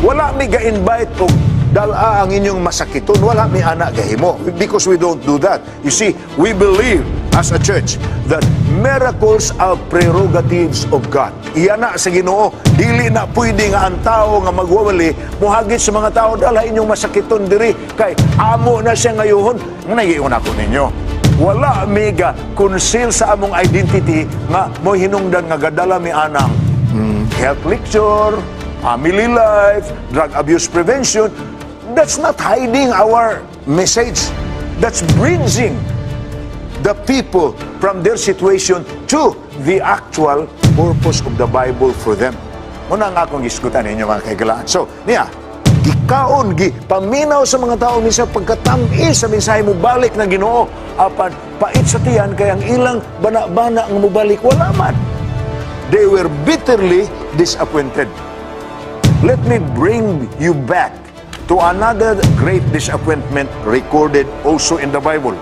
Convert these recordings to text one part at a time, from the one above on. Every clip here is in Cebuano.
Wala mi ga-invite og dala ang inyong masakiton. Wala mi ana gahimo. Because we don't do that. You see, we believe as a church that miracles are prerogatives of God. Iya na sa Ginoo, dili na pwede nga ang tao nga magwawali muhagit sa mga tao, "Dala inyong masakiton diri kay amo na siya ngayuhon." Ngiyon ako ninyo. Wala mi ga conceal sa among identity nga mo hinungdan nga gadala mi anang health lecture, family life, drug abuse prevention. That's not hiding our message. That's bridging the people from their situation to the actual purpose of the Bible for them. Muna nga akong gisgutan ninyo, mga kahigalaan. So, niya, gikaon, gi, paminaw sa mga tao minsan pagkatamis sa mensahe mo balik na Ginoo, apan pait sa tiyan kay ang ilang bana-bana nga mobalik wala man. They were bitterly disappointed. Let me bring you back to another great disappointment recorded also in the Bible.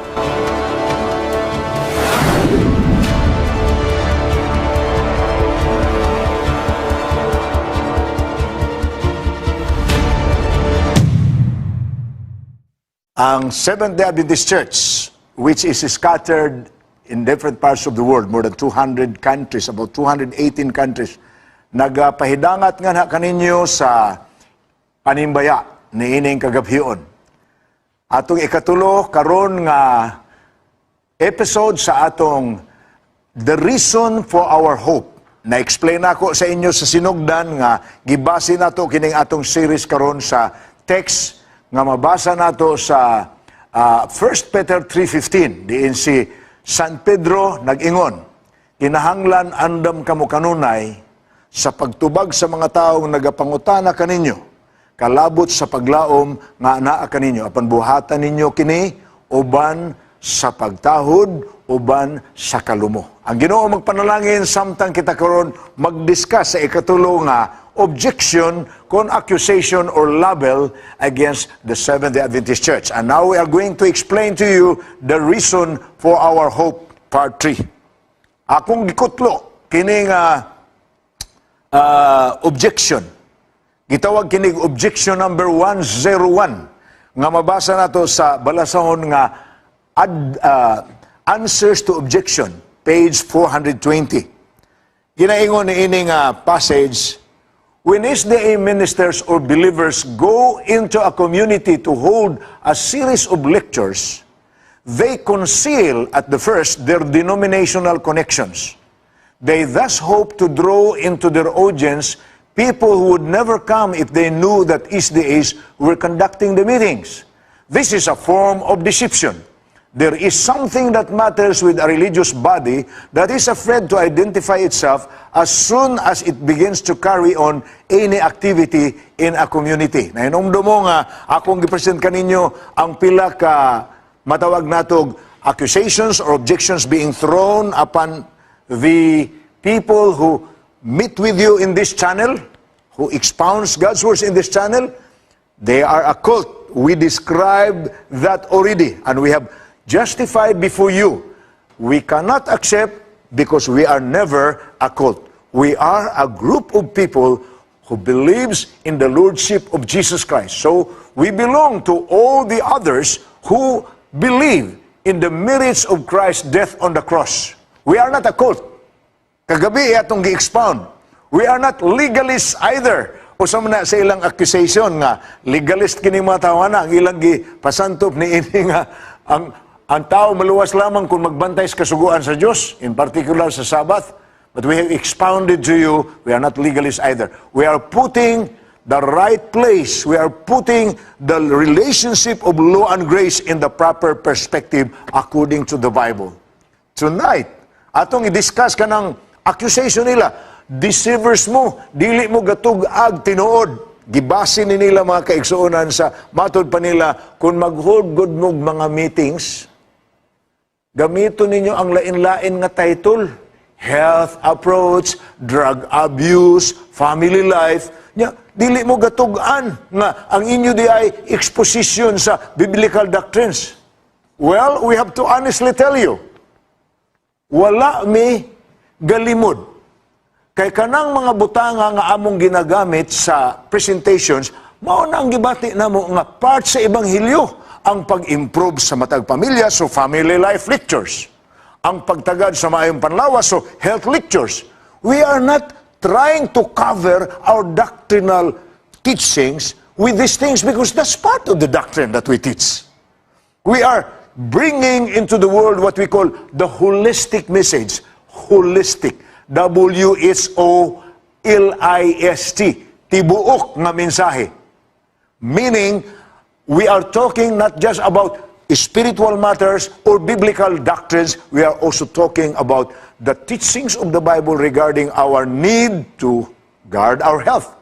Ang Seventh-day Adventist Church, which is scattered in different parts of the world, more than 200 countries, about 218 countries, nagapahidangat nga na kaninyo sa panimbaya niining kagabhion. Atong ikatulo karon nga episode sa atong The Reason for Our Hope. Na-explain ako sa inyo sa sinugdan nga gibase nato kining atong series karon sa text nga mabasa nato sa 1 Peter 3:15, diin si San Pedro nag-ingon, "Kinahanglan andam kamo kanunay sa pagtubag sa mga taong nagapangutana kaninyo kalabot sa paglaom nga anaa kaninyo, apan buhatan ninyo kini uban sa pagtahod, uban sa kalumo." Ang Ginoo magpanalangin samtang kita karon mag-discuss sa ikatulo nga objection kon accusation or label against the Seventh-day Adventist Church. And now we are going to explain to you the reason for our hope, part 3. Akong gikutlo kini nga objection. Gitawag kinig objection number 101 nga mabasa nato sa balasahon nga Answers to Objection, page 420. Ginaingon ni ini nga passage, "When SDA ministers or believers go into a community to hold a series of lectures, they conceal at the first their denominational connections. They thus hope to draw into their audience people who would never come if they knew that SDAs were conducting the meetings. This is a form of deception. There is something that matters with a religious body that is afraid to identify itself as soon as it begins to carry on any activity in a community." Nahinumdum mo nga akong gipresent kaninyo ang pila ka matawag natog accusations or objections being thrown upon the people who meet with you in this channel, who expounds God's words in this channel. They are a cult. We described that already, and we have justified before you. We cannot accept because we are never a cult. We are a group of people who believes in the Lordship of Jesus Christ. So we belong to all the others who believe in the merits of Christ's death on the cross. We are not a cult. Kagabi atong gi-expound. We are not legalists either. Usa man na sa ilang accusation nga legalist kini mga tawo na ang ilang gipasantop ni ini nga ang tao maluwas lamang kung magbantay sa kasuguan sa Dios, in particular sa Sabbath. But we have expounded to you, we are not legalists either. We are putting the right place. We are putting the relationship of law and grace in the proper perspective according to the Bible. Tonight, atong i-discuss kanang accusation nila. "Deceivers mo, dili mo gatug-ag tinuod." Gibase ni nila, mga kaigsuonan, sa matod pa nila kung mag-hold gud mo mga meetings, gamito ninyo ang lain-lain nga title. Health approach, drug abuse, family life. Nya, dili mo gatug-an nga ang inyo di ay exposition sa biblical doctrines. Well, we have to honestly tell you, wala mi galimod. Kay kanang mga butanga nga among ginagamit sa presentations, mao na ang gibati namo nga part sa ebanghelyo: ang pag-improve sa matag pamilya, so family life lectures. Ang pagtagad sa maayong panlawas, so health lectures. We are not trying to cover our doctrinal teachings with these things because that's part of the doctrine that we teach. We are bringing into the world what we call the holistic message. Holistic. WHOLIST. Tibuok nga mensahe. Meaning, we are talking not just about spiritual matters or biblical doctrines, we are also talking about the teachings of the Bible regarding our need to guard our health,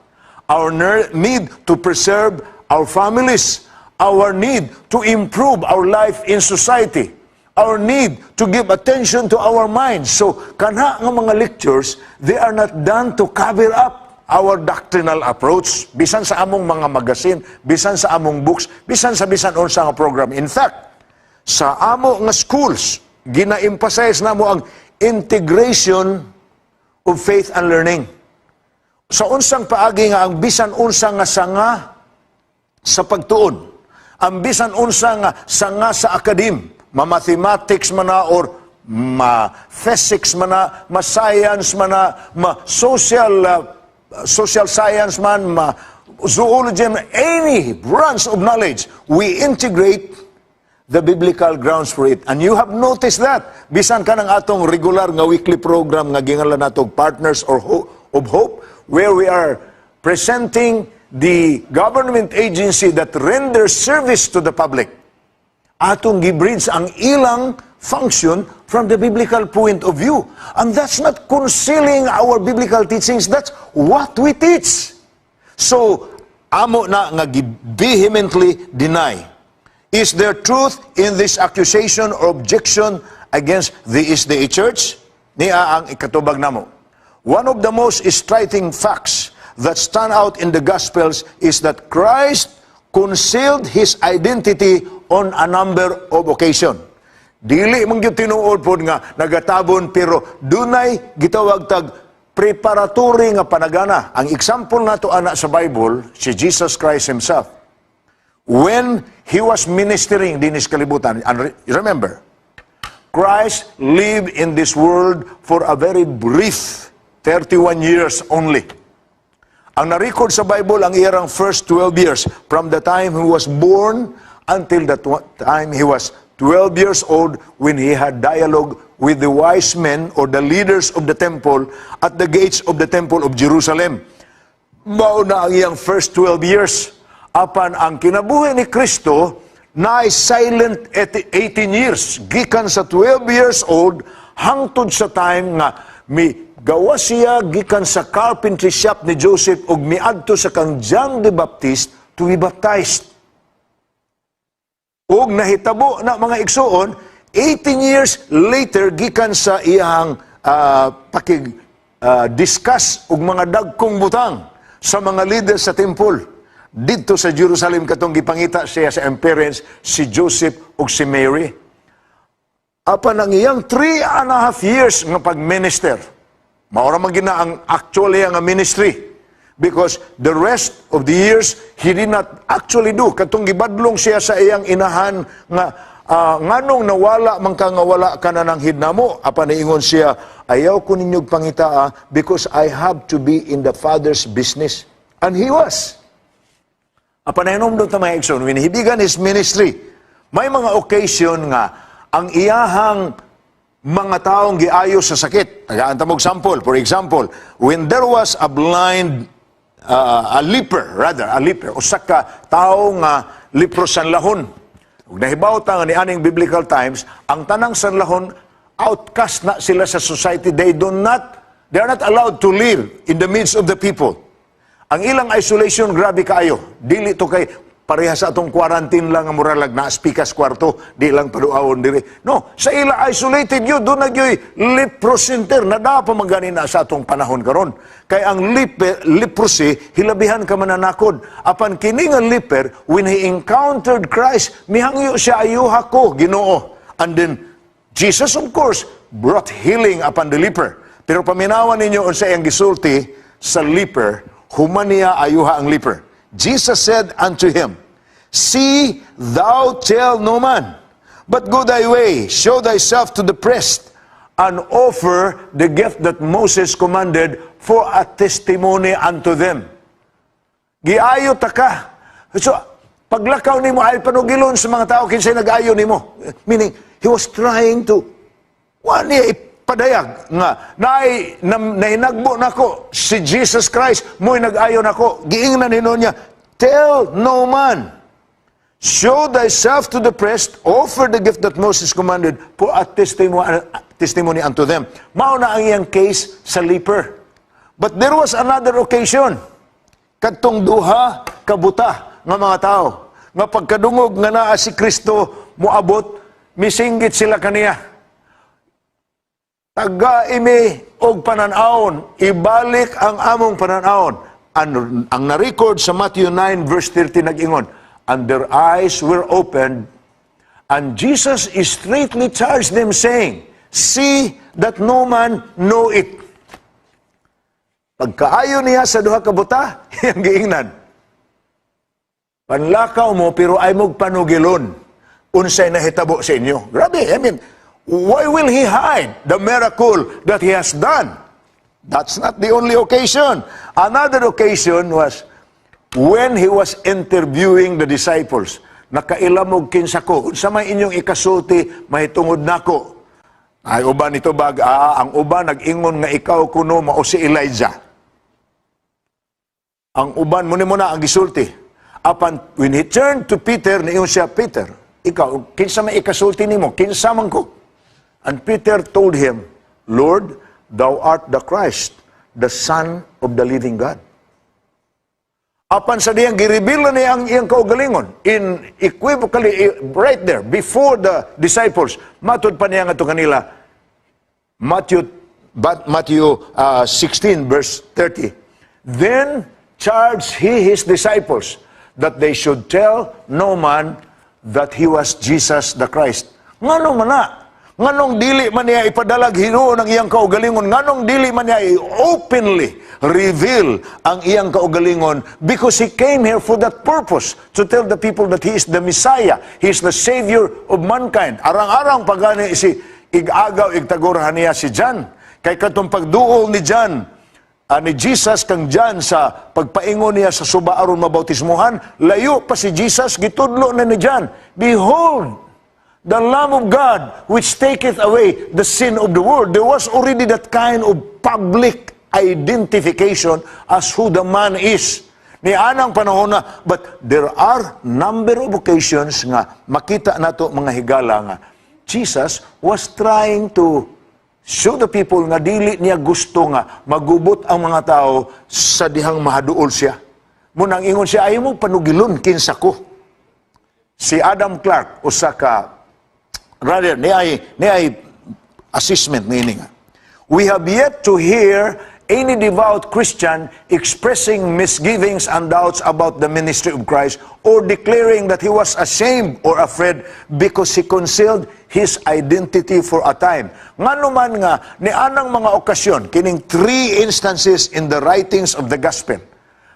our need to preserve our families, our need to improve our life in society, our need to give attention to our minds. So, kana nga mga lectures, they are not done to cover up our doctrinal approach, bisan sa among mga magazine, bisan sa among books, bisan sa bisan unsa nga program. In fact, sa amo nga schools, gina-emphasize namo ang integration of faith and learning. Sa unsang paagi nga ang bisan unsa nga sanga sa pagtuon, ang bisan unsa nga sanga sa academe, ma-mathematics man na or ma-physics man na, ma-science man na, ma-social science man, ma zoology man, any branch of knowledge, we integrate the biblical grounds for it. And you have noticed that. Bisan kanang atong regular nga weekly program nga gingalan nato Partners of Hope, where we are presenting the government agency that renders service to the public. Atong gibridge ang ilang function from the biblical point of view. And that's not concealing our biblical teachings. That's what we teach. So, amo na nga vehemently deny. Is there truth in this accusation or objection against the SDA Church? Niya ang ikatubag namo. One of the most striking facts that stand out in the Gospels is that Christ concealed his identity on a number of occasions. Dili man gyud tinuod pod nga nagatabon, pero dunay gitawag tag preparatory nga panagana. Ang example nato ana sa Bible, si Jesus Christ himself. When he was ministering dinis kalibutan, and remember, Christ lived in this world for a very brief 31 years only. Ang na-record sa Bible, ang iyang first 12 years, from the time he was born until the time he was 12 years old, when he had dialogue with the wise men or the leaders of the temple at the gates of the temple of Jerusalem. Mao na ang iyang first 12 years. Apan ang kinabuhi ni Kristo na silent 18 years. Gikan sa 12 years old hangtod sa time nga mi gawa siya gikan sa carpentry shop ni Joseph ug miadto sa kang John the Baptist to be baptized. Ug nahitabo na, mga igsuon, 18 years later gikan sa iyang pakig discuss og mga dagkong butang sa mga leaders sa temple didto sa Jerusalem, katong gipangita siya sa iyang parents, si Joseph ug si Mary. Apan ang iyang 3.5 years nga pag-minister, mao ra man gina ang actually nga ministry. Because the rest of the years, he did not actually do. Katong gibadlong siya sa iyang inahan nga, "Nganong nawala man ka nga wala ka na ng hidnamo?" Apan niingon siya, "Ayaw ko ninyog pangitaa because I have to be in the Father's business." And he was. Apan nahinomdom ta, mga igsoon, when he began his ministry, may mga occasion nga ang iyahang mga taong giayo sa sakit. Tagaan ta mo example. For example, when there was a blind, a leper, rather, a leper, usa ka tawo nga lepros sanlahon. Ug nahibaw ta nga ni aning biblical times, ang tanang sanlahon, outcast na sila sa society. They are not allowed to live in the midst of the people. Ang ilang isolation, grabe kaayo. Dili to kay pareha sa atong quarantine lang nga muralag na pikas kwarto, di lang paduawon diri. No, sa ila isolated yun, duna gyoy leprosy center na da pa man gani na sa atong panahon karon. Kay ang leprosy, hilabihan ka mananakod. Apan kini nga leper, when he encountered Christ, mihangyo siya, "Ayuha ko, Ginoo." And then Jesus, of course, brought healing upon the leper. Pero paminawan ninyo unsa iyang gisulti sa leper, human niya ayuha ang leper. Jesus said unto him, "See thou tell no man, but go thy way, show thyself to the priest, and offer the gift that Moses commanded for a testimony unto them." Giayo ta ka. So, paglakaw nimo ay panugilon sa mga tao kinsay nag-ayo nimo. Meaning, he was trying to wa niya ipadayag nga naay na, nahinagbo nako si Jesus Christ mo'y nag-ayo nako. Giingnan hinuon niya, "Tell no man. Show thyself to the priest, offer the gift that Moses commanded for a testimony unto them." Mao na ang iyang case sa leper. But there was another occasion. Kadtong duha kabuta nga mga tao nga pagkadungog nga naa si Kristo moabot, misinggit sila kaniya. "Tagai mi og panan-awon, ibalik ang among panan-awon." Ang na-record sa Matthew 9 verse 30 nag-ingon, "And their eyes were opened, and Jesus straitly charged them, saying, 'See that no man know it.'" Pagkaayo niya sa duha ka buta, iyang giingnan, "Panlakaw mo pero ayaw mog panugilon unsay nahitabo sa inyo." Grabe, I mean, why will he hide the miracle that he has done? That's not the only occasion. Another occasion was when he was interviewing the disciples. "Nakaila mo'g kinsa ko? Unsa may inyong ikasulti mahitungod nako?" Ay uban nito bag, ang uban nag-ingon nga ikaw kuno mao si Elijah. Ang uban mo ni mo na ang gisulti. Apan when he turned to Peter, niingon siya, "Peter, ikaw, kinsa may ikasulti nimo? Kinsa man ko?" And Peter told him, "Lord, thou art the Christ, the Son of the living God." Apan sa diyang gireveal na niya ang iyang kaugalingon in equivocally, right there before the disciples. Matud pa niya nga kanila, Matthew 16 verse 30. "Then charged he his disciples that they should tell no man that he was Jesus the Christ." Ngano man na? Nganong dili man niya ipadalag hinuon ang iyang kaugalingon? Nganong dili man niya openly reveal ang iyang kaugalingon? Because he came here for that purpose, to tell the people that he is the Messiah, he is the Savior of mankind. Arang-arang pagani si ig-agaw, igtagurahan niya si John. Kay katong pagduol ni John, ni Jesus kang John sa pagpaingon niya sa suba aron mabautismuhan, layo pa si Jesus, gitudlo na ni John, "Behold, the Lamb of God which taketh away the sin of the world." There was already that kind of public identification as who the man is. Ni anang panahon na, but there are number of occasions nga makita nato, mga higala, nga Jesus was trying to show the people nga dili niya gusto nga magubot ang mga tao sa dihang mahaduol siya. Munang ingon siya, "Ayaw mo panugilon kinsa ko." Si Adam Clarke, usa ka rather ni ay assessment niini nga, "We have yet to hear any devout Christian expressing misgivings and doubts about the ministry of Christ or declaring that he was ashamed or afraid because he concealed his identity for a time." Ngano man nga ni anang mga okasyon, kining three instances in the writings of the gospel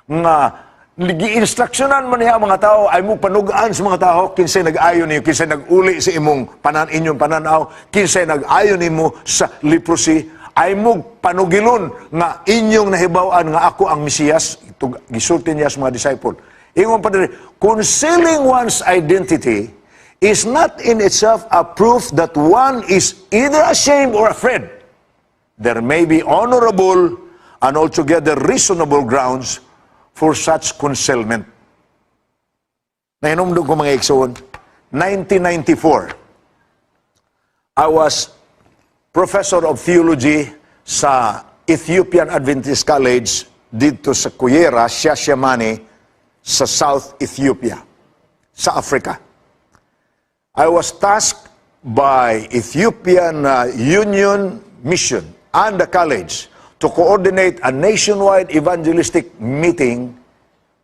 nga gi-instructionan man niya ang mga tao, "Ayaw mo panugaan sa mga tao kinsay nag-ayo niyo, kinsay nag-uli sa imong panan inyong pananaw, kinsay nag-ayo nimo sa leprosy. Ayaw mo panugilon nga inyong nahibaw-an nga ako ang Mesiyas." Ito gisulti niya sa mga disciple. Ingon pa diri, "Concealing one's identity is not in itself a proof that one is either ashamed or afraid. There may be honorable and altogether reasonable grounds for such concealment." Nahinumdum ko, mga igsoon, 1994, I was professor of theology sa Ethiopian Adventist College dito sa Kuyera, Shashamane, sa South Ethiopia, sa Africa. I was tasked by Ethiopian Union Mission and the college to coordinate a nationwide evangelistic meeting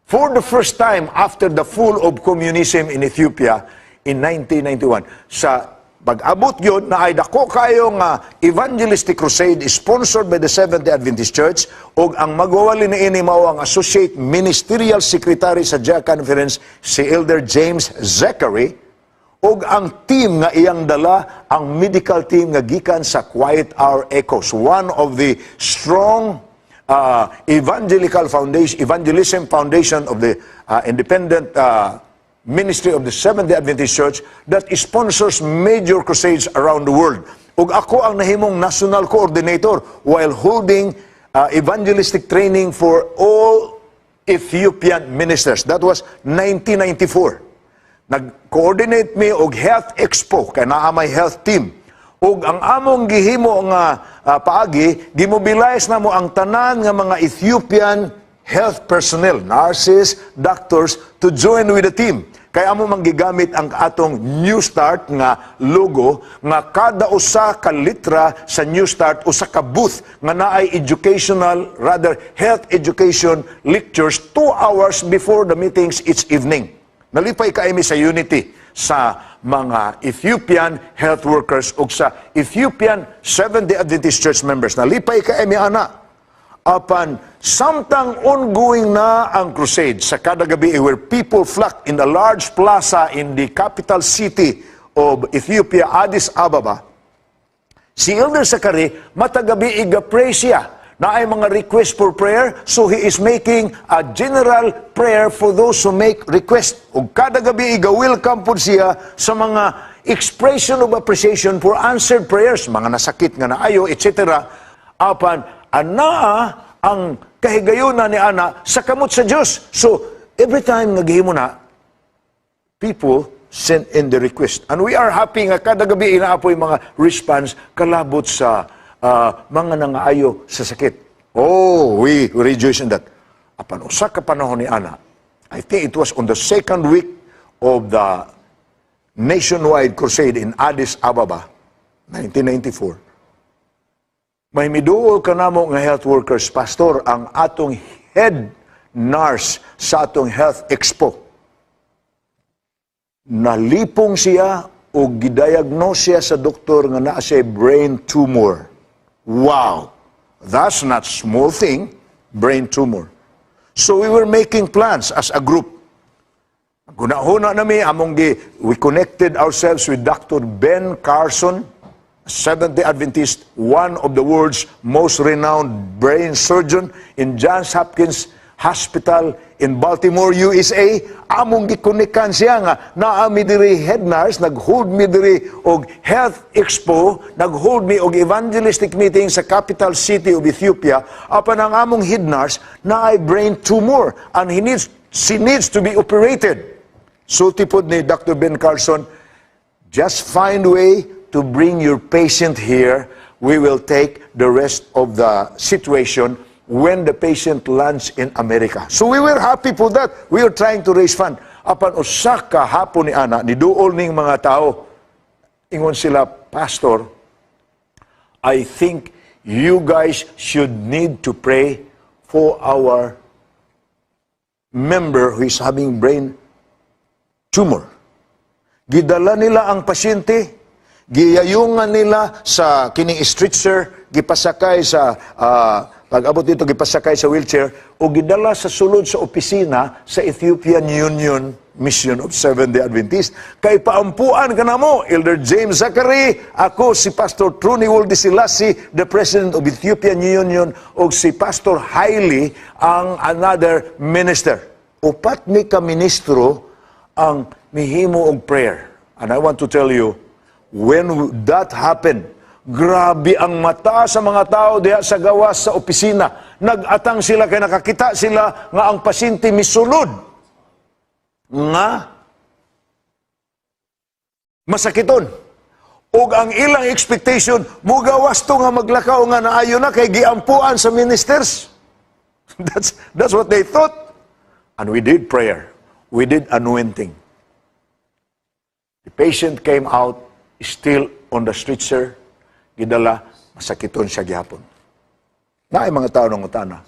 for the first time after the fall of communism in Ethiopia in 1991. Sa Pag-abot yun, na ay dako kayo nga evangelistic crusade sponsored by the Seventh-day Adventist Church ug ang magwawali ni ini mao ang Associate Ministerial Secretary sa JA Conference, si Elder James Zachary, ug ang team nga iyang dala ang medical team nga gikan sa Quiet Hour Echoes, one of the strong evangelical foundation, evangelism foundation of the independent ministry of the Seventh-day Adventist Church that sponsors major crusades around the world. Ug ako ang nahimong national coordinator while holding evangelistic training for all Ethiopian ministers. That was 1994. Nag-coordinate mi og Health Expo kay naa may health team. Ug ang among gihimo nga paagi, gimobilize namo ang tanan nga mga Ethiopian health personnel, nurses, doctors, to join with the team. Kay amo man gigamit ang atong New Start nga logo nga kada usa ka litra sa New Start usa ka booth nga naay educational, rather health education lectures 2 hours before the meetings each evening. Nalipay kaayo mi sa unity sa mga Ethiopian health workers ug sa Ethiopian Seventh-day Adventist Church members. Nalipay kaayo mi ana. Apan samtang ongoing na ang crusade sa kada gabi where people flock in the large plaza in the capital city of Ethiopia, Addis Ababa, si Elder Zachary matag gabi iga-pray siya na ay mga request for prayer, so he is making a general prayer for those who make request. Ug kada gabi iga-welcome pud siya sa mga expression of appreciation for answered prayers, mga nasakit nga naayo, etc. Apan anaa ang kahigayunan ni ana sa kamot sa Dios. So every time nga gihimo na, people send in the request. And we are happy nga kada gabi naa poy mga response kalabot sa mga nangaayo sa sakit. Oh, we rejoice in that. Apan usa ka panahon ni ana, I think it was on the second week of the nationwide crusade in Addis Ababa, 1994. May miduol kanamo nga health workers, "Pastor, ang atong head nurse sa atong health expo, nalipong siya o gidiagnose siya sa doktor nga naa siya brain tumor." Wow! That's not small thing, brain tumor. So we were making plans as a group. Gunahuna nami among gi we connected ourselves with Dr. Ben Carson, Seventh-day Adventist, one of the world's most renowned brain surgeon in Johns Hopkins Hospital in Baltimore, USA. Among gikonikan siya nga naa mi diri head nurse, nag-hold mi diri og health expo, nag-hold mi og evangelistic meeting sa capital city of Ethiopia. Apan ang among head nurse naay brain tumor and he needs she needs to be operated. Sulti pod ni Dr. Ben Carson, "Just find way to bring your patient here. We will take the rest of the situation when the patient lands in America." So we were happy for that. We were trying to raise fund. Apan usa ka hapon ni ana, niduol ning mga tao. Ingon sila, "Pastor, I think you guys should need to pray for our member who is having brain tumor." Gidala nila ang pasyente, giyayungan nila sa kining stretcher, gipasakay sa pag-abot dito, gipasakay sa wheelchair o gidala sa sulod sa opisina sa Ethiopian Union Mission of Seventh-day Adventist. Kay paampuan ka namo, Elder James Zachary, ako si Pastor Truny Woldeselassie, the President of Ethiopian Union, o si Pastor Haile, ang another minister. Upat mi ka ministro ang mihimo og prayer. And I want to tell you, when that happened, grabe ang mata sa mga tao diha sa gawas sa opisina. Nag-atang sila kay nakakita sila nga ang pasyente misulod nga masakiton. Ug ang ilang expectation, mugawas to nga maglakaw nga naayo na kay giampuan sa ministers. That's what they thought. And we did prayer. We did anointing. The patient came out still on the stretcher, gidala, masakiton siya gihapon. Naay mga tao nangutana,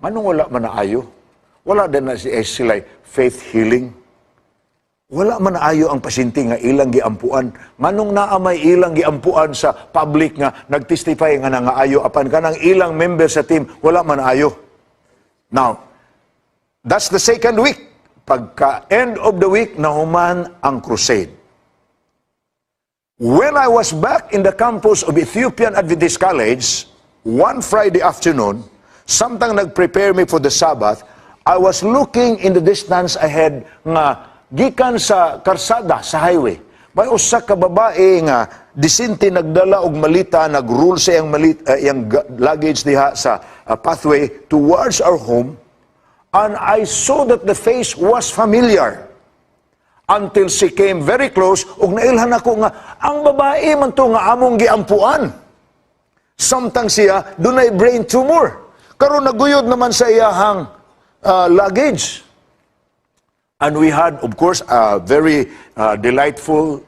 "Nganong wala man naayo? Wala din na si, eh, sila faith healing?" Wala man ayo ang pasyente nga ilang giampuan. Nganong naa may ilang giampuan sa public nga nagtestify nga nangaayo apan kanang ilang member sa team wala man ayo? Now, that's the second week. Pagka end of the week, nahuman ang crusade. When I was back in the campus of Ethiopian Adventist College, one Friday afternoon, samtang nag-prepare me for the Sabbath, I was looking in the distance ahead nga gikan sa karsada, sa highway. May usa ka babae nga disente nagdala og malita, nag-roll sa iyang malita, iyang luggage diha sa pathway towards our home, and I saw that the face was familiar until she came very close ug nailhan ako nga ang babae man to nga among giampuan samtang siya dunay brain tumor. Karon naguyod naman sa iyahang luggage. And we had, of course, a very delightful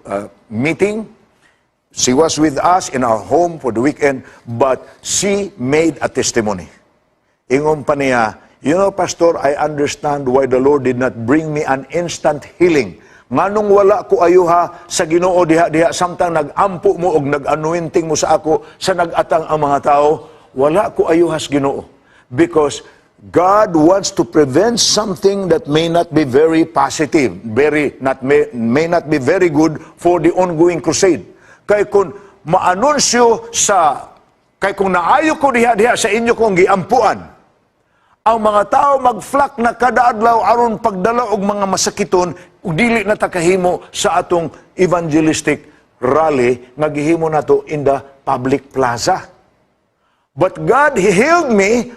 meeting. She was with us in our home for the weekend, but she made a testimony. Ingon pa niya, "Pastor, I understand why the Lord did not bring me an instant healing. Nganong wala ko ayuha sa Ginoo diha-diha samtang nag-ampo mo og nag-anointing mo sa ako sa nag-atang ang mga tao, wala ko ayuha sa Ginoo. Because God wants to prevent something that may not be very positive, very not may not be very good for the ongoing crusade. Kay kung maanunsyo sa kay kung naayo ko diha-diha sa inyo kong giampuan, ang mga tao mag-flock na kada adlaw aron pagdala og mga masakiton ug dili na ta kahimo sa atong evangelistic rally nga gihimo nato in the public plaza. But God healed me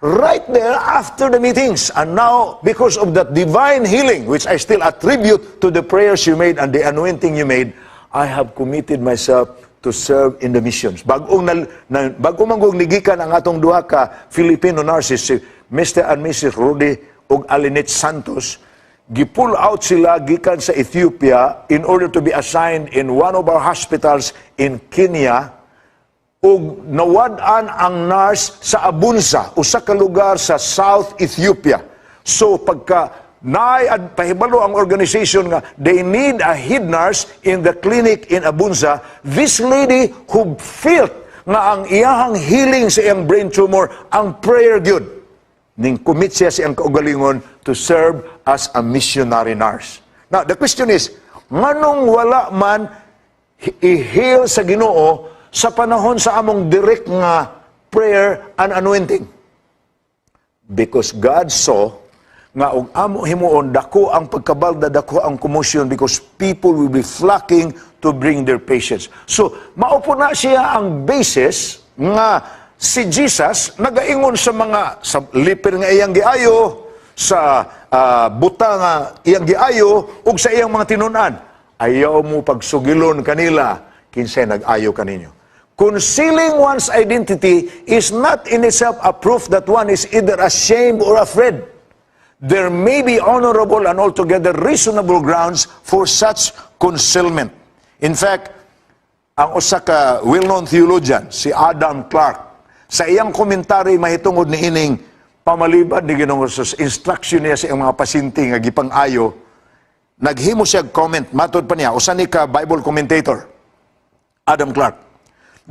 right there after the meetings. And now, because of that divine healing, which I still attribute to the prayers you made and the anointing you made, I have committed myself to serve in the missions." Bagong na, bago man gong nigikan ang atong duha ka Filipino nurses, si Mr. and Mrs. Rudy ug Alinit Santos, gipull out sila gikan sa Ethiopia in order to be assigned in one of our hospitals in Kenya ug nawad-an ang nurse sa Abunsa, usa ka lugar sa South Ethiopia. So pagka naay pahibalo ang organization nga they need a head nurse in the clinic in Abunsa, this lady who felt nga ang iyahang healing sa iyang brain tumor ang prayer gyud, ning commit siya sa iyang kaugalingon to serve as a missionary nurse. Now, the question is, nganong wala man i-heal sa Ginoo sa panahon sa among direct nga prayer and anointing? Because God saw nga og amo himuon, dako ang pagkabalda, dako ang commotion, because people will be flocking to bring their patients. So, mao po na siya ang basis nga si Jesus nagaingon sa mga sa leper nga iyang giayo, sa buta nga iyang giayo ug sa iyang mga tinun-an, "Ayaw mo pagsugilon kanila kinsay nag-ayo kaninyo." Concealing one's identity is not in itself a proof that one is either ashamed or afraid. There may be honorable and altogether reasonable grounds for such concealment. In fact, ang usa ka well-known theologian, si Adam Clarke, sa iyang komentary mahitungod ni ining pamalibad ni Ginoong Jesus, instruction niya sa iyang mga pasyente nga gipang-ayo, naghimo siya og comment, matod pa niya, usa ni ka Bible commentator, Adam Clarke,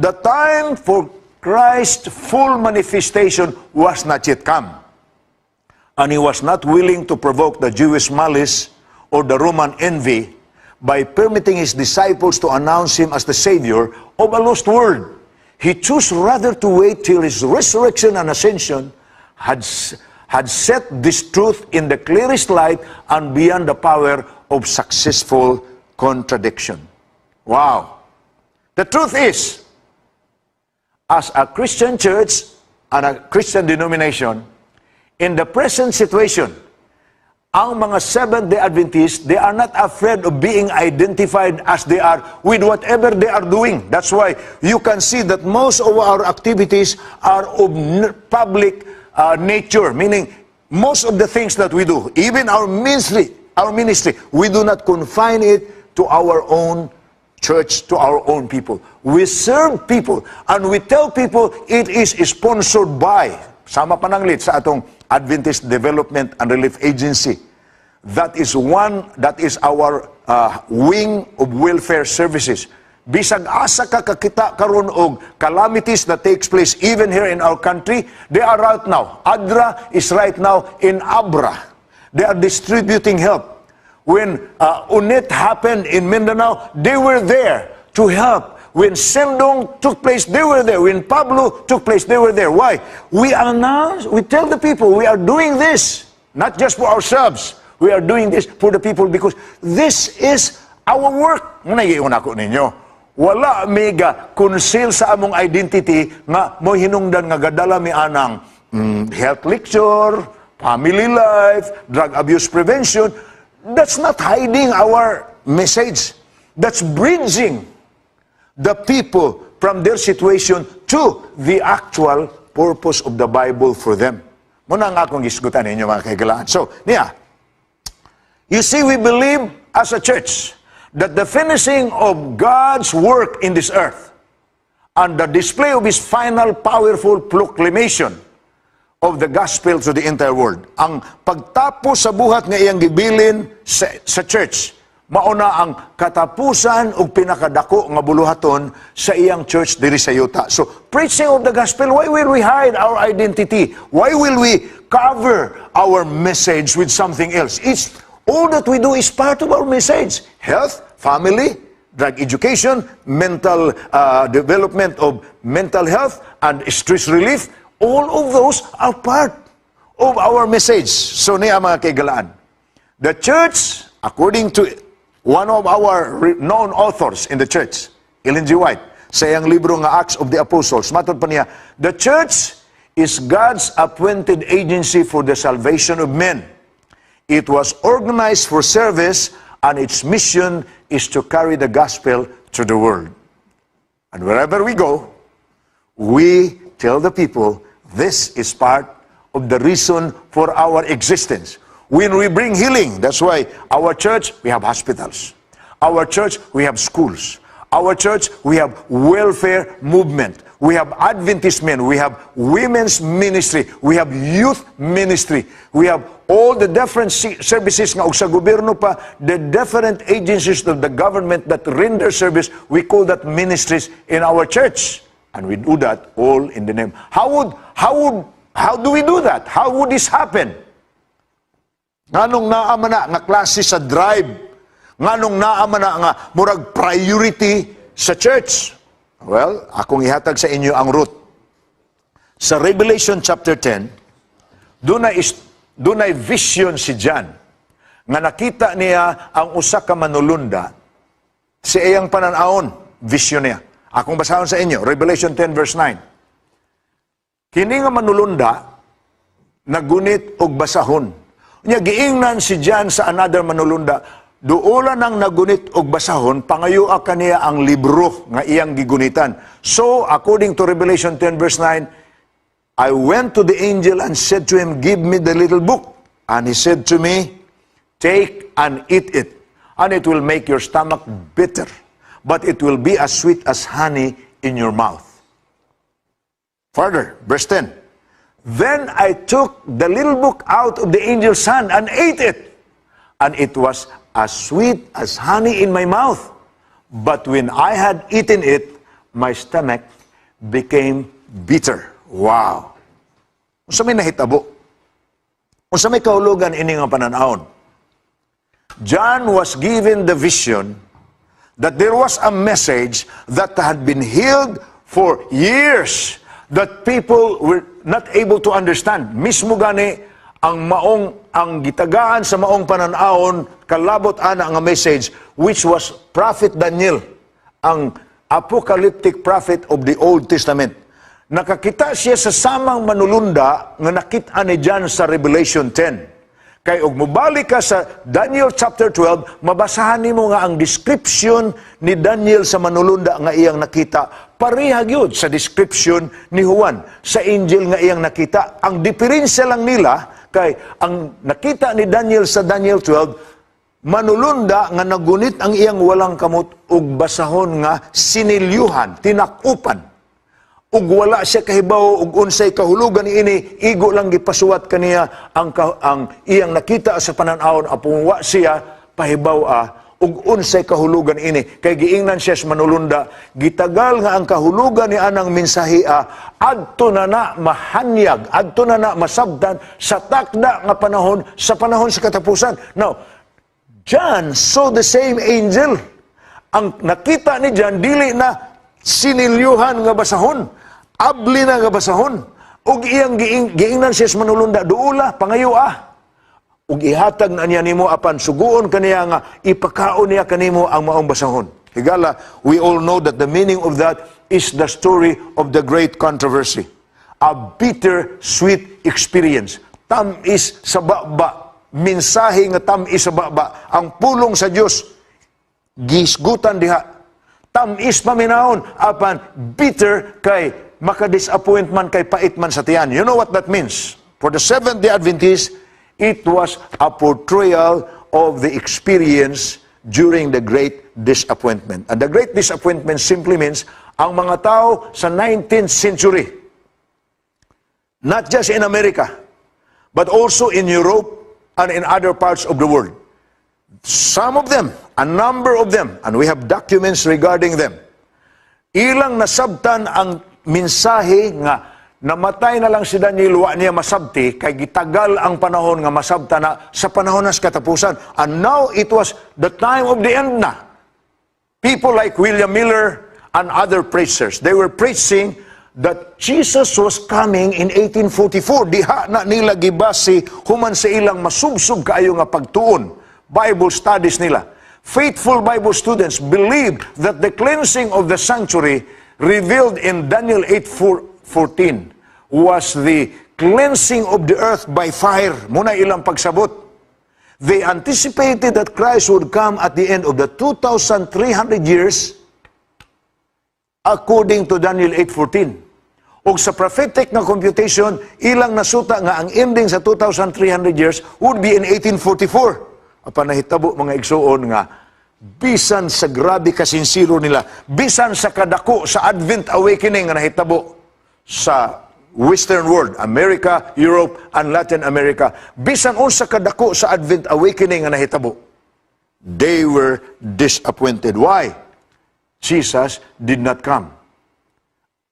"The time for Christ's full manifestation was not yet come. And he was not willing to provoke the Jewish malice or the Roman envy by permitting his disciples to announce him as the Savior of a lost world. He chose rather to wait till his resurrection and ascension had set this truth in the clearest light and beyond the power of successful contradiction." Wow. The truth is, as a Christian church and a Christian denomination, in the present situation, ang mga Seventh-day Adventists, they are not afraid of being identified as they are with whatever they are doing. That's why you can see that most of our activities are of public nature, meaning most of the things that we do, even our ministry, we do not confine it to our own church, to our own people. We serve people and we tell people it is sponsored by. Sama pananglit sa atong Adventist Development and Relief Agency. That is our wing of welfare services. Bisag asa ka kakita karon og calamities that takes place even here in our country, they are right now. ADRA is right now in Abra. They are distributing help. When Unet happened in Mindanao, they were there to help. When Sendong took place, they were there. When Pablo took place, they were there. Why? We announce, we tell the people we are doing this, not just for ourselves. We are doing this for the people because this is our work. Mao na ako ninyo. Wala mi ga conceal sa among identity nga mo hinungdan nga gadala mi anang health lecture, family life, drug abuse prevention. That's not hiding our message. That's bridging the people from their situation to the actual purpose of the Bible for them. Mao na ang akong gisgutan ninyo, mga kahigalaan. So, niya, you see, we believe as a church that the finishing of God's work in this earth and the display of His final powerful proclamation of the gospel to the entire world. Ang pagtapos sa buhat nga iyang gibilin sa church, mao na ang katapusan ug pinakadako nga buluhaton sa iyang church diri sa yuta. So, preaching of the gospel, why will we hide our identity? Why will we cover our message with something else? It's all that we do is part of our message. Health, family, drug education, mental development of mental health, and stress relief. All of those are part of our message. So niya, mga kahigalaan, the church, according to one of our known authors in the church, Ellen G. White, sa iyang libro nga Acts of the Apostles, matod pa niya, the church is God's appointed agency for the salvation of men. It was organized for service and its mission is to carry the gospel to the world. And wherever we go, we tell the people this is part of the reason for our existence. When we bring healing, that's why our church, we have hospitals. Our church, we have schools. Our church, we have welfare movement. We have Adventist men. We have women's ministry. We have youth ministry. We have all the different services nga og sa gobyerno pa, the different agencies of the government that render service, we call that ministries in our church. And we do that all in the name. How do we do that? How would this happen? Nganong naa man na nga klase sa drive? Nganong naa man na nga murag priority sa church? Well, akong ihatag sa inyo ang root. Sa Revelation chapter 10, dunay vision si John nga nakita niya ang usa ka manulunda sa iyang panan-awon, vision niya. Akong basahon sa inyo, Revelation 10 verse 9. Kini nga manulunda nagunit og basahon. Nya giingnan si John sa another manulunda, "Duola nang nagunit og basahon, pangayoa kaniya ang libro nga iyang gigunitan." So, according to Revelation 10 verse 9, "I went to the angel and said to him, 'Give me the little book.' And he said to me, 'Take and eat it, and it will make your stomach bitter, but it will be as sweet as honey in your mouth.'" Further, verse 10. "Then I took the little book out of the angel's hand and ate it, and it was as sweet as honey in my mouth. But when I had eaten it, my stomach became bitter." Wow! Unsa may nahitabo? Unsa may kahulugan ini nga pananawon? John was given the vision that there was a message that had been held for years that people were not able to understand. Mismo gani ang maong ang gitagaan sa maong pananawon kalabot ana nga message, which was Prophet Daniel, ang apocalyptic prophet of the Old Testament. Nakakita siya sa samang manulunda nga nakita ni John sa Revelation 10. Kay og mobalik ka sa Daniel chapter 12, mabasahan nimo nga ang description ni Daniel sa manulunda nga iyang nakita pareha gyud sa description ni Juan sa angel nga iyang nakita. Ang diferensya lang nila kay ang nakita ni Daniel sa Daniel 12, manulunda nga nagunit ang iyang walang kamot og basahon nga sinilyuhan, tinakupan. Ug wala siya kahibaw ug unsay kahulugan niini, igo lang gipasuwat kaniya ang iyang nakita sa panan-awon, apong wa siya pahibaw ug unsay kahulugan ini, kay giingnan siya sa manulunda, gitagal nga ang kahulugan ni anang mensahe adto na na mahanyag, adto na na masabtan sa takda nga panahon, sa panahon sa katapusan. Now, John saw the same angel. Ang nakita ni John, dili na sinilyuhan nga basahon, abli na nga basahon. Ug iyang giingnan siya sa manulunda, "Duula, pangayo ug ihatag na niya nimo, apan suguon kaniya nga ipakaon niya kanimo ang maong basahon." Higala, we all know that the meaning of that is the story of the Great Controversy. A bitter sweet experience. Tam-is sa baba. Mensahe nga tam-is sa baba. Ang pulong sa Dios gisgutan diha. Tam-is paminawon, apan bitter kay makadisappoint man, kay pait man sa tiyan. You know what that means? For the Seventh-day Adventists, it was a portrayal of the experience during the Great Disappointment. And the Great Disappointment simply means ang mga tao sa 19th century, not just in America, but also in Europe and in other parts of the world. Some of them, a number of them, and we have documents regarding them, ilang nasabtan ang mensahe nga namatay na lang si Daniel, wa niya masabti kay gitagal ang panahon nga masabta na sa panahon ng katapusan. And now it was the time of the end na. People like William Miller and other preachers, they were preaching that Jesus was coming in 1844. Diha na nila gibase human sa ilang masubsob kaayo nga pagtuon. Bible studies nila. Faithful Bible students believed that the cleansing of the sanctuary revealed in Daniel 8:14 was the cleansing of the earth by fire. Mao na ilang pagsabot. They anticipated that Christ would come at the end of the 2,300 years according to Daniel 8:14. Og sa prophetic nga computation, ilang nasuta nga ang ending sa 2,300 years would be in 1844. Apan nahitabo, mga igsuon, nga bisan sa grabe kasinsiro nila, bisan sa kadako sa Advent Awakening nga nahitabo sa Western world, America, Europe, and Latin America, bisan unsa kadako sa Advent Awakening nga nahitabo, they were disappointed. Why? Jesus did not come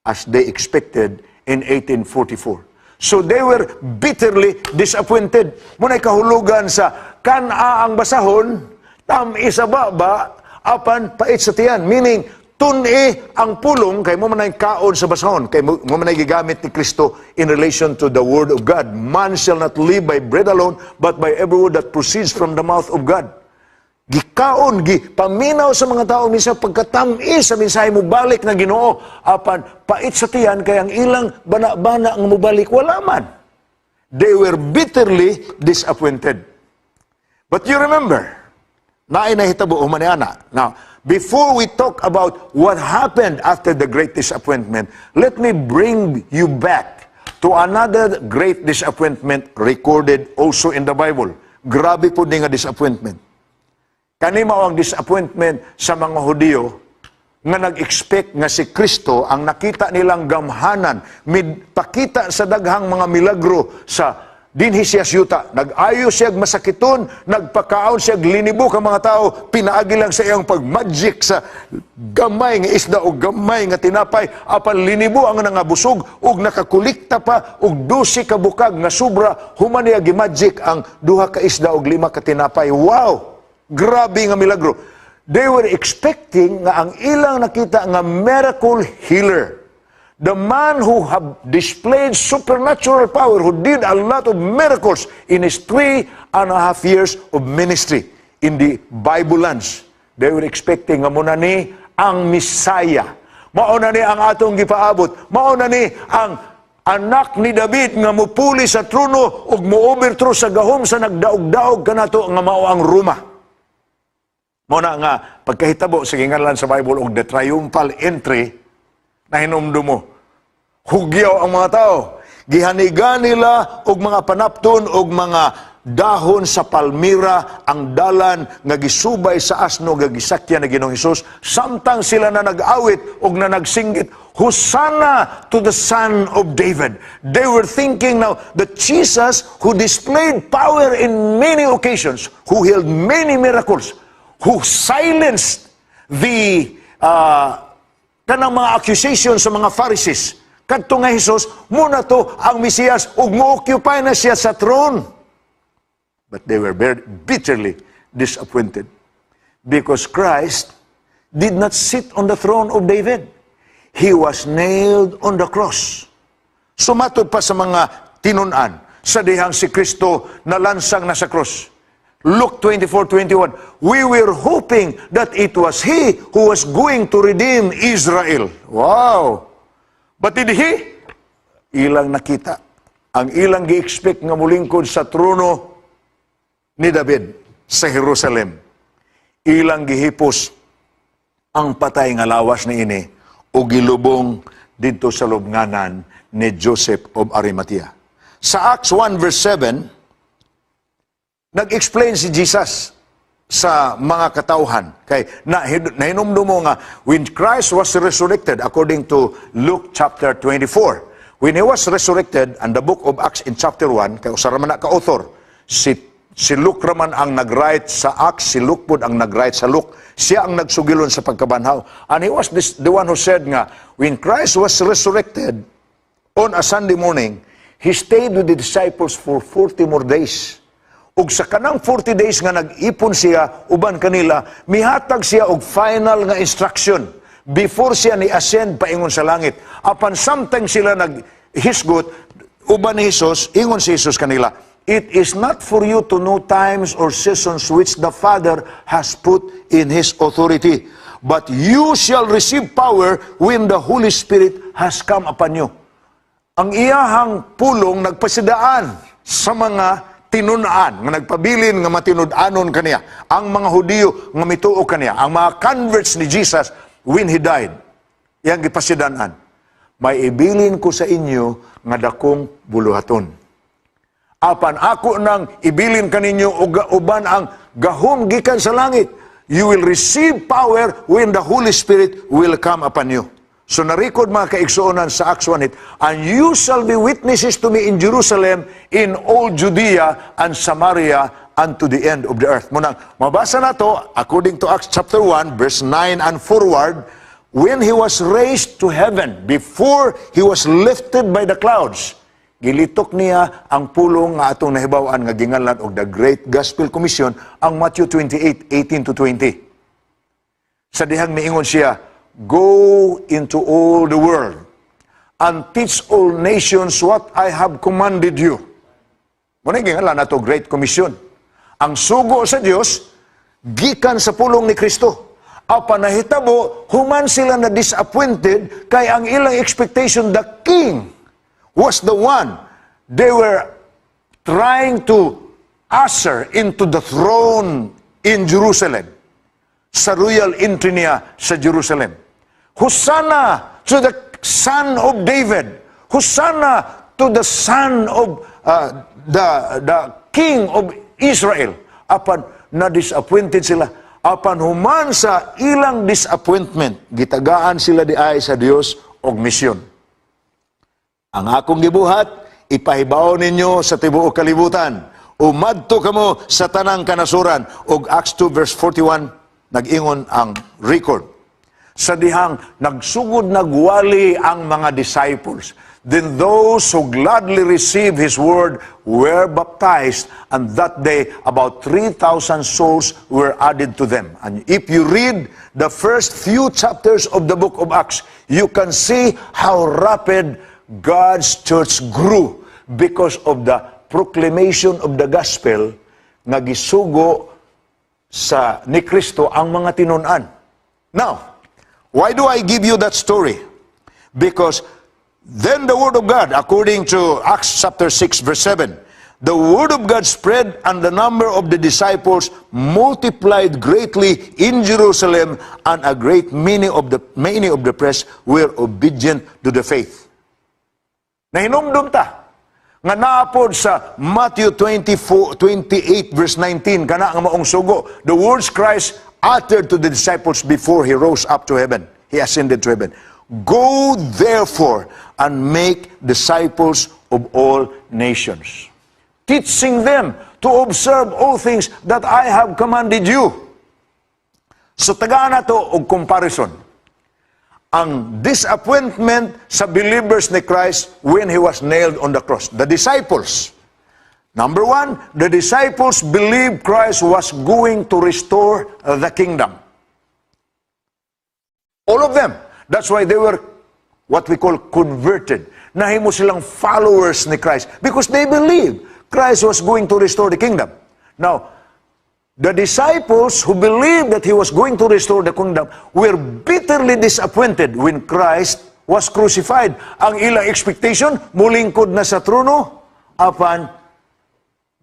as they expected in 1844. So they were bitterly disappointed. Mao na'y kahulugan sa kan-a ang basahon, tam-is sa baba, apan pait sa tiyan. Meaning, tun-i ang pulong kay mao man ay kaon sa basahon, kay mao man ay gigamit ni Kristo in relation to the word of God. "Man shall not live by bread alone, but by every word that proceeds from the mouth of God." Gikaon, gi paminaw sa mga tao minsan pagkatamis sa mensahe mo balik na Ginoo, apan pait sa tiyan kay ang ilang bana-bana nga mobalik wala man. They were bitterly disappointed. But you remember, naay nahitabo human ni ana. Now, before we talk about what happened after the Great Disappointment, let me bring you back to another great disappointment recorded also in the Bible. Grabe pod ni nga disappointment. Kani mao ang disappointment sa mga Hudiyo nga nag-expect nga si Kristo ang nakita nilang gamhanan, mipakita sa daghang mga milagro sa dinhi siya yuta. Nag-ayo siya masakiton, nagpakaon siya linibo ka mga tao, pinaagi lang sa iyang pag-magic sa gamay nga isda o gamay nga tinapay, apan linibo ang nangabusog ug nakakolekta pa og 12 ka bukag nga sobra human niya gimagic ang duha ka isda ug lima ka tinapay. Wow! Grabe nga milagro. They were expecting nga ang ilang nakita nga miracle healer, the man who have displayed supernatural power, who did a lot of miracles in his 3.5 years of ministry in the Bible lands. They were expecting nga mao na ni ang Messiah. Mao na ni ang atong gipaabot. Mao na ni ang anak ni David nga mupuli sa trono ug mo-overthrow sa gahom sa nagdaog-daog kanato nga mao ang Roma. Mao na nga pagkahitabo sa ginganlan sa Bible og the triumphal entry, nahinumdum mo. Hugyaw ang mga tao. Gihanigan nila og mga panapton og mga dahon sa palmira ang dalan nga gisubay sa asno nga gisakyan ni Ginoong Hesus, samtang sila na nag-awit og na nagsinggit, "Hosanna to the Son of David." They were thinking now that Jesus, who displayed power in many occasions, who healed many miracles, who silenced the kanang mga accusations sa mga Pharisees, kadto nga Jesus, mao na to ang Mesiyas, ug mo-occupy na siya sa throne. But they were very bitterly disappointed because Christ did not sit on the throne of David. He was nailed on the cross. So matod pa sa mga tinunan, sa dihang si Kristo nalansang na sa cross. Luke 24:21, "We were hoping that it was He who was going to redeem Israel." Wow! But did He? Ilang nakita. Ang ilang gi-expect nga mulingkod sa trono ni David sa Jerusalem. Ilang gihipos ang patay nga lawas ni ini o gilubong didto sa lubnganan ni Joseph of Arimathea. Sa Acts 1 verse 7, nag-explain si Jesus sa mga katawhan. Kay na, nahinumdum mo nga when Christ was resurrected, according to Luke chapter 24, when he was resurrected and the book of Acts in chapter 1, kay usa ra man na ka author, si Luke raman ang nag-write sa Acts, si Luke pud ang nag-write sa Luke. Siya ang nagsugilon sa pagkabanhaw. And he was the one who said nga, when Christ was resurrected on a Sunday morning, he stayed with the disciples for 40 more days. Ug sa kanang 40 days nga nag-ipon siya uban kanila, mihatag siya og final nga instruction before siya ni ascend paingon sa langit. Apan samtang sila naghisgot uban ni Jesus, ingon si Jesus kanila, "It is not for you to know times or seasons which the Father has put in His authority. But you shall receive power when the Holy Spirit has come upon you." Ang iyahang pulong nagpasidaan sa mga tinun-an nga nagpabilin nga matinud-anon kaniya. Ang mga Hudiyo nga mituo kaniya, ang mga converts ni Jesus when he died. Iyang gipasidan-an. "May ibilin ko sa inyo nga dakong buluhaton. Apan ako nang ibilin kaninyo uban ang gahom gikan sa langit." You will receive power when the Holy Spirit will come upon you. So narecord, mga kaigsuonan, sa Acts 1:8, "And you shall be witnesses to me in Jerusalem, in all Judea and Samaria, and to the end of the earth." Mao nang mabasa nato, according to Acts chapter 1, verse 9 and forward, when he was raised to heaven, before he was lifted by the clouds, gilitok niya ang pulong nga atong nahibaw-an nga ginganlan og the Great Gospel Commission, ang Matthew 28:18 to 20. Sa dihang niingon siya, "Go into all the world and teach all nations what I have commanded you." Mao na ginganlan nato Great Commission. Ang sugo sa Dios gikan sa pulong ni Kristo. Apan nahitabo, human sila na disappointed kay ang ilang expectation, the king was the one they were trying to usher into the throne in Jerusalem, sa royal entry niya sa Jerusalem. "Hosanna to the Son of David. Hosanna to the Son of the King of Israel." Apan na-disappointed sila. Apan human sa ilang disappointment, gitagaan sila di ay sa Dios og misyon. "Ang akong gibuhat, ipahibaw ninyo sa tibuok kalibutan. Umadto kamo sa tanang kanasuran." Og Acts 2 verse 41, nag-ingon ang record. Sa dihang nagsugod nagwali ang mga disciples. Then those who gladly received his word were baptized, and that day about 3,000 souls were added to them. And if you read the first few chapters of the book of Acts, you can see how rapid God's church grew because of the proclamation of the gospel nga gisugo sa ni Kristo ang mga tinun-an. Now, why do I give you that story? Because then the word of God, according to Acts chapter 6 verse 7, the word of God spread and the number of the disciples multiplied greatly in Jerusalem, and a great many of the priests were obedient to the faith. Nahinumdum ta nga naa pod sa Matthew 24, 28 verse 19, kana nga maong sugo, the words Christ uttered to the disciples before he rose up to heaven, he ascended to heaven. "Go therefore and make disciples of all nations, teaching them to observe all things that I have commanded you." So tagaan nato og comparison. Ang disappointment sa believers ni Christ when He was nailed on the cross. The disciples. Number one, the disciples believed Christ was going to restore the kingdom. All of them. That's why they were what we call converted. Nahimo silang followers ni Christ because they believed Christ was going to restore the kingdom. Now, the disciples who believed that He was going to restore the kingdom were bitterly disappointed when Christ was crucified. Ang ilang expectation, mulingkod na sa trono, apan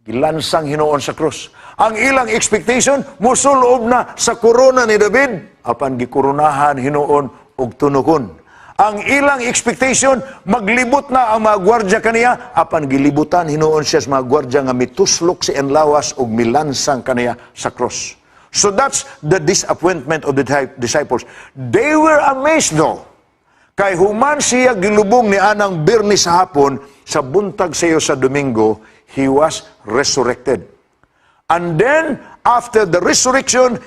gilansang hinuon sa krus. Ang ilang expectation, musulob na sa korona ni David, apan gikoronahan hinuon og tunokon. Ang ilang expectation, maglibot na ang mga gwardya kaniya, apan gilibutan hinuon siya sa mga gwardya nga mituslok sa iyang lawas ug milansang kaniya sa cross. So that's the disappointment of the disciples. They were amazed though. Kay human siya gilubong ni anang Biyernes sa hapon, sa buntag sayo sa Domingo, He was resurrected. And then, after the resurrection,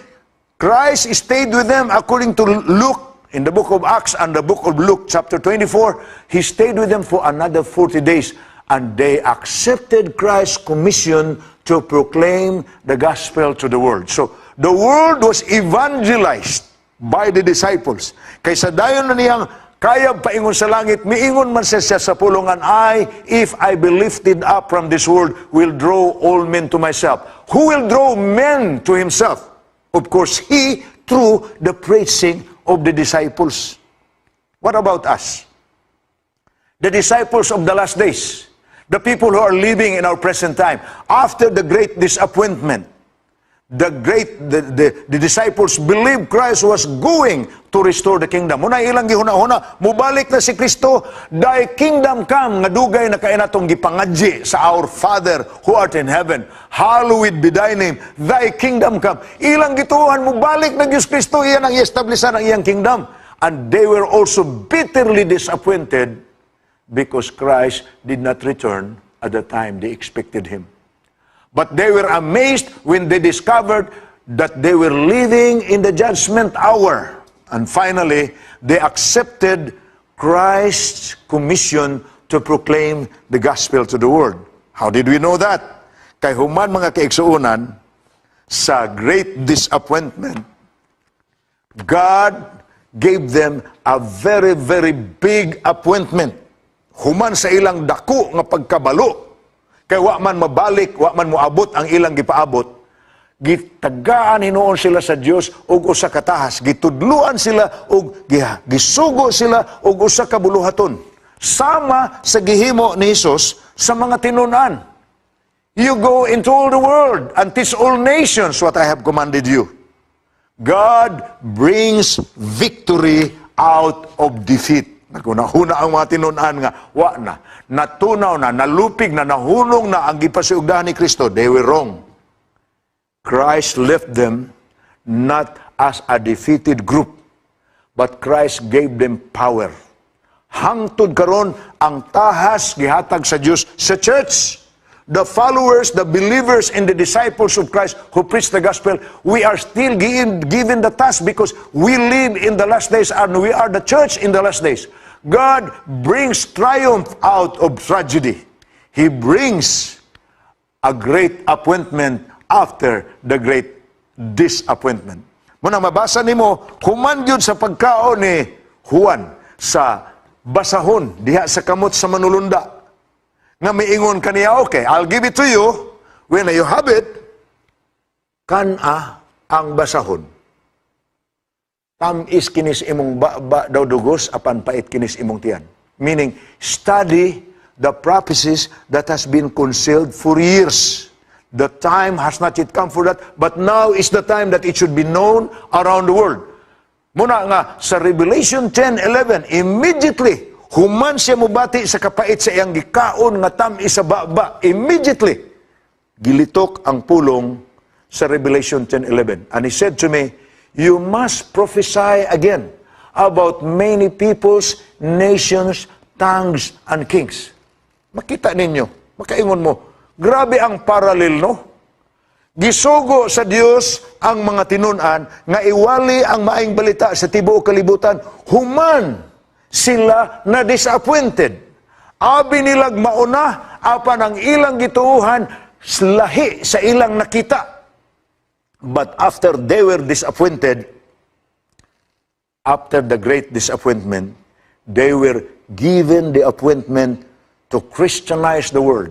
Christ stayed with them according to Luke, in the book of Acts and the book of Luke, chapter 24. He stayed with them for another 40 days. And they accepted Christ's commission to proclaim the gospel to the world. So, the world was evangelized by the disciples. Kaysa dayon na niyang kaya paingon sa langit, miingon man siya sa pulong, "And I, if I be lifted up from this world, will draw all men to myself." Who will draw men to Himself? Of course, He, through the preaching of the disciples. What about us? The disciples of the last days, the people who are living in our present time, after the great disappointment, the disciples believed Christ was going to restore the kingdom. Muna ilang gihuna-huna, mubalik na si Kristo, "Thy kingdom come," nga dugay na kay natong gipangadyi sa "Our Father who art in heaven, hallowed be thy name, thy kingdom come." Ilang gituohan, mubalik na Diyos Kristo, iyan ang i-establishan ang iyang kingdom. And they were also bitterly disappointed because Christ did not return at the time they expected Him. But they were amazed when they discovered that they were living in the judgment hour. And finally, they accepted Christ's commission to proclaim the gospel to the world. How did we know that? Kay human, mga kaigsuonan, sa great disappointment, God gave them a very, very big appointment. Human sa ilang dako nga pagkabalo, kay wa man mabalik, wa man moabot ang ilang gipaabot, gitagaan hinuon sila sa Dios og usa ka tahas, gitudluan sila og gisugo sila og usa ka buluhaton. Sama sa gihimo ni Hesus sa mga tinun-an. "You go into all the world and teach all nations what I have commanded you." God brings victory out of defeat. Naghuna-huna ang mga tinun-an nga, wa na, natunaw na, nalupig na, nahunong na ang gipasiugdahan ni Kristo. They were wrong. Christ left them not as a defeated group, but Christ gave them power. Hangtod karon, ang tahas gihatag sa Dios sa church. The followers, the believers, and the disciples of Christ who preach the gospel, we are still given the task because we live in the last days and we are the church in the last days. God brings triumph out of tragedy. He brings a great appointment after the great disappointment. Muna mabasa nimo human gyud sa pagkaon ni Juan sa basahon diha sa kamot sa manulunda nga miingon kaniya, "Okay, I'll give it to you when you have it." Kan-a ang basahon. Tam-is kinis imong ba daw dugos, apan pait kinis imong tiyan. Meaning, study the prophecies that has been concealed for years. The time has not yet come for that, but now is the time that it should be known around the world. Muna nga, sa Revelation 10:11, immediately, human siya mubati sa kapait sa iyang gikaon nga tam-is sa baba, immediately, gilitok ang pulong sa Revelation 10:11. "And he said to me, 'You must prophesy again about many peoples, nations, tongues, and kings. Makita ninyo, makaingon mo, grabe ang parallel, no? Gisugo sa Dios ang mga tinunan nga iwali ang maayong balita sa tibuok kalibutan human sila na disappointed. Abi nilag mauna apan ang ilang gituohan lahi sa ilang nakita. But after they were disappointed, after the great disappointment, they were given the appointment to Christianize the world.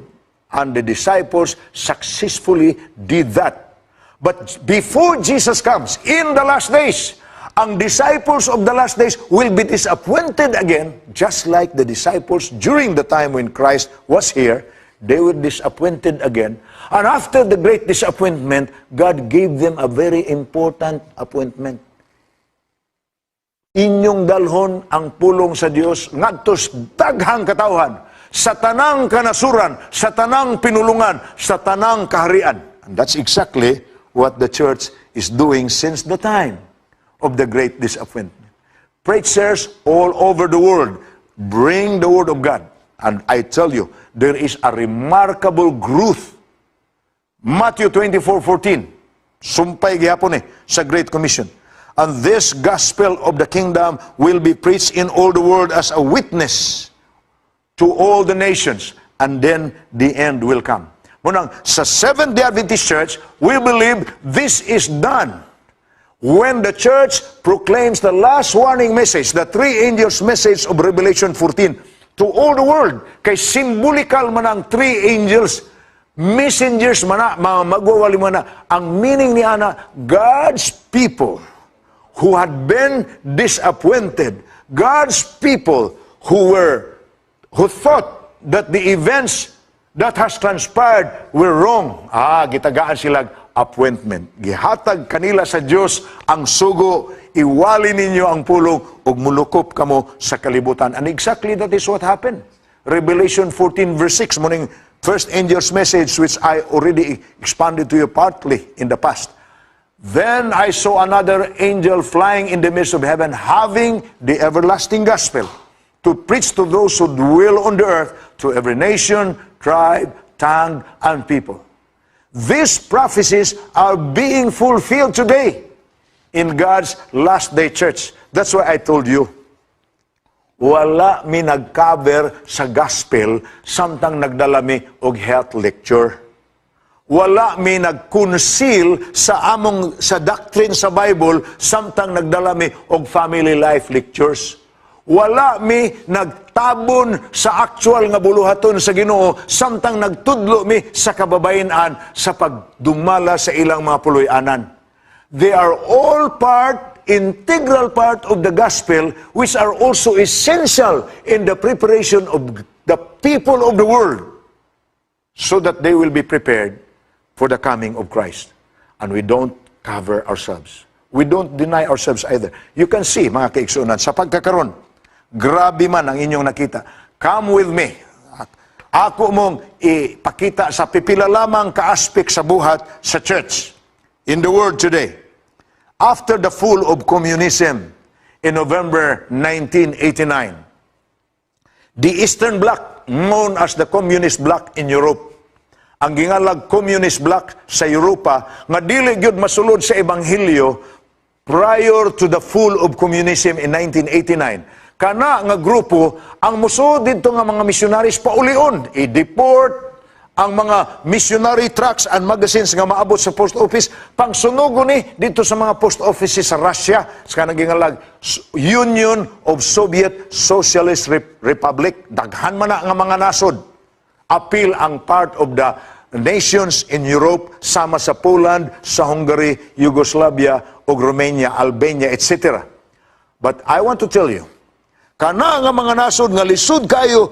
And the disciples successfully did that. But before Jesus comes, in the last days, ang disciples of the last days will be disappointed again, just like the disciples during the time when Christ was here. They were disappointed again. And after the great disappointment, God gave them a very important appointment. Inyong dalhon ang pulong sa Dios ngadto sa daghang katawhan, sa tanang kanasuran, sa tanang pinulungan, sa tanang kaharian. And that's exactly what the church is doing since the time of the great disappointment. Preachers all over the world bring the word of God. And I tell you, there is a remarkable growth. Matthew 24:14. Sumpay gihapon eh sa Great Commission. "And this gospel of the kingdom will be preached in all the world as a witness to all the nations, and then the end will come." Mao nang sa Seventh-day Adventist Church, we believe this is done when the church proclaims the last warning message, the three angels' message of Revelation 14 to all the world. Kay symbolical man ang three angels, messengers man na, mga magwawali man na. Ang meaning ni ana, God's people who had been disappointed, God's people who thought that the events that has transpired were wrong. Ah, gitagaan sila appointment. Gihatag kanila sa Dios ang sugo, iwali ninyo ang pulong ug mulukop kamo sa kalibutan. And exactly that is what happened. Revelation 14 verse 6, mao ning first angel's message, which I already expanded to you partly in the past. "Then I saw another angel flying in the midst of heaven, having the everlasting gospel, to preach to those who dwell on the earth, to every nation, tribe, tongue, and people." These prophecies are being fulfilled today in God's last day church. That's why I told you, wala mi nag-cover sa gospel samtang nagdala mi og health lecture. Wala mi nag-conceal sa among sa doctrine sa Bible samtang nagdala mi og family life lectures. Wala mi nagtabon sa actual nga buluhaton sa Ginoo samtang nagtudlo mi sa kababayen-an sa pagdumala sa ilang mga puloy-anan. They are all part, integral part of the gospel, which are also essential in the preparation of the people of the world so that they will be prepared for the coming of Christ. And we don't cover ourselves. We don't deny ourselves either. You can see, mga kaigsuonan, sa pagkakaron, grabe man ang inyong nakita. Come with me. Ako mong ipakita sa pipila lamang ka-aspect sa buhat sa church in the world today. After the fall of communism in November 1989, the Eastern Bloc, known as the Communist Bloc in Europe, ang gingalag Communist Bloc sa Europa, nga dili gyud masulod sa Ebanghelyo prior to the fall of communism in 1989. Kana nga grupo ang musuod didto nga mga missionaries paulion, i-deport ang mga missionary tracts and magazines nga maabot sa post office, pangsunugon ni didto sa mga post offices sa Russia, sa kanang gingalag Union of Soviet Socialist Republic. Daghan man na nga mga nasod apil ang part of the nations in Europe sama sa Poland, sa Hungary, Yugoslavia ug Romania, Albania, etc. But I want to tell you, kana nga mga nasod nga lisod kayo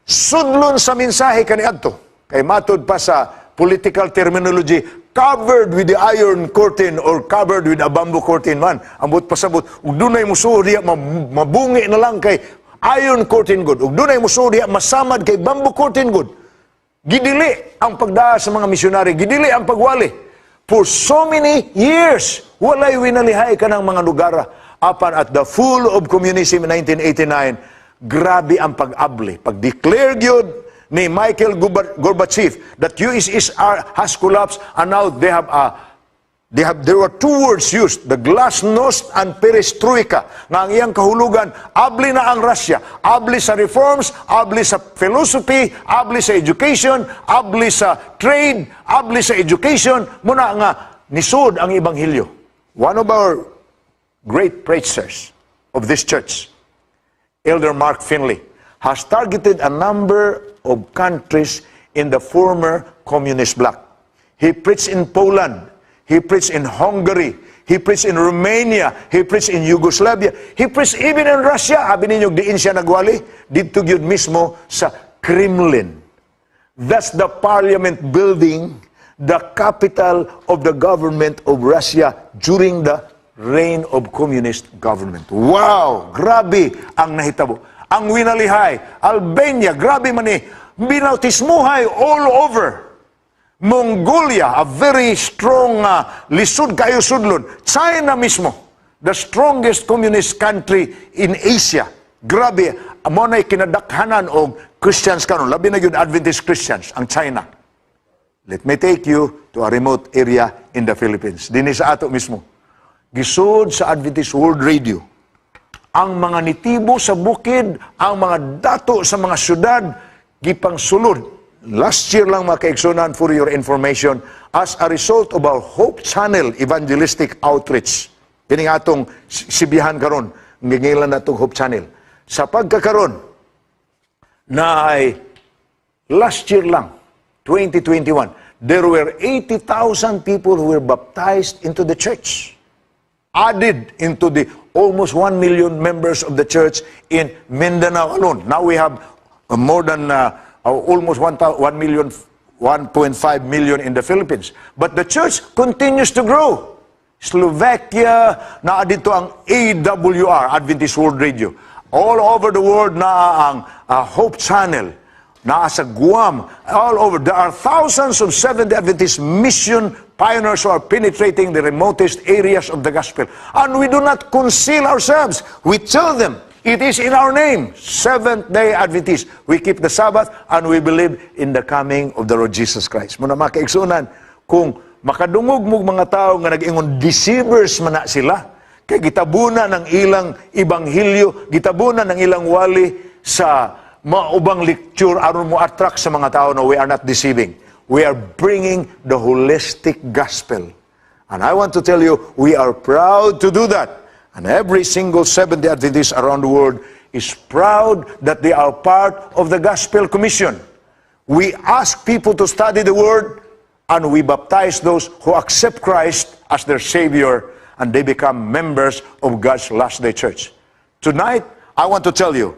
sudlon sa mensahe kaniadto. Kay matud pa sa political terminology, covered with the iron curtain or covered with a bamboo curtain man. Ambot pasabot, ug dunay musuod diya mabungi na lang kay iron curtain gud. Ug dunay musuod diya masamad kay bamboo curtain gud. Gidili ang pagdaa sa mga misyonary, gidili ang pagwali. For so many years, walay winalihay kanang mga lugara. Apan at the fall of communism in 1989, grabe ang pag-abli. Pag-declare gyud ni Michael Gorbachev that USSR has collapsed and now they have, there were two words used, the glasnost and perestroika, nga ang iyang kahulugan, abli na ang Russia, abli sa reforms, abli sa philosophy, abli sa education, abli sa trade, abli sa education, mao na nga nisud ang ebanghelyo. One of our great preachers of this church, Elder Mark Finley, has targeted a number of countries in the former communist bloc. He preached in Poland, he preached in Hungary, he preached in Romania, he preached in Yugoslavia, he preached even in Russia. Abi ninyo diin siya nagwali? Didto gyud mismo sa Kremlin. That's the parliament building, the capital of the government of Russia during the reign of communist government. Wow! Grabe ang nahitabo. Ang winalihay, Albania, grabe man ni, binautismuhay all over. Mongolia, a very strong, lisod kayo sudlon. China mismo, the strongest communist country in Asia. Grabe, mao na'y kinadakhanan og Christians karon, labi na gyud Adventist Christians ang China. Let me take you to a remote area in the Philippines. Dinhi sa ato mismo. Gisud sa Adventist World Radio ang mga nitibo sa bukid, ang mga dato sa mga syudad, gipang sulod. Last year lang, mga kaigsunan, for your information, as a result of our Hope Channel evangelistic outreach, kining atong sibihan karon, ngingilan na itong Hope Channel. Sa pagkakaron, na ay last year lang, 2021, there were 80,000 people who were baptized into the church, added into the almost 1 million members of the church in Mindanao alone. Now we have more than almost 1 million, 1.5 million in the Philippines. But the church continues to grow. Slovakia, naa didto ang AWR, Adventist World Radio. All over the world naa ang Hope Channel. Naa sa Guam, all over. There are thousands of Seventh-day Adventist mission pioneers who are penetrating the remotest areas of the gospel. And we do not conceal ourselves. We tell them, it is in our name, Seventh-day Adventist. We keep the Sabbath and we believe in the coming of the Lord Jesus Christ. Mao na, mga kaigsunan, kung makadungog mo mga tao nga nag-ingon, deceivers man na sila, kay gitabuna ng ilang ebanghelyo, gitabuna ng ilang wali sa maubang lecture aron mo attract sa mga tao na we are not deceiving. We are bringing the holistic gospel. And I want to tell you, we are proud to do that. And every single Seventh-day Adventist around the world is proud that they are part of the Gospel Commission. We ask people to study the Word and we baptize those who accept Christ as their Savior and they become members of God's last day church. Tonight, I want to tell you,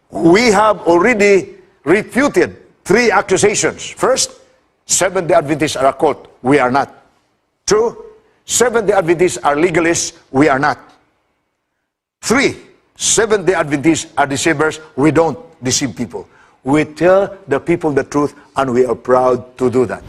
we have already refuted three accusations. First, Seventh-day Adventists are a cult. We are not. Two, Seventh-day Adventists are legalists. We are not. Three, Seventh-day Adventists are deceivers. We don't deceive people. We tell the people the truth and we are proud to do that.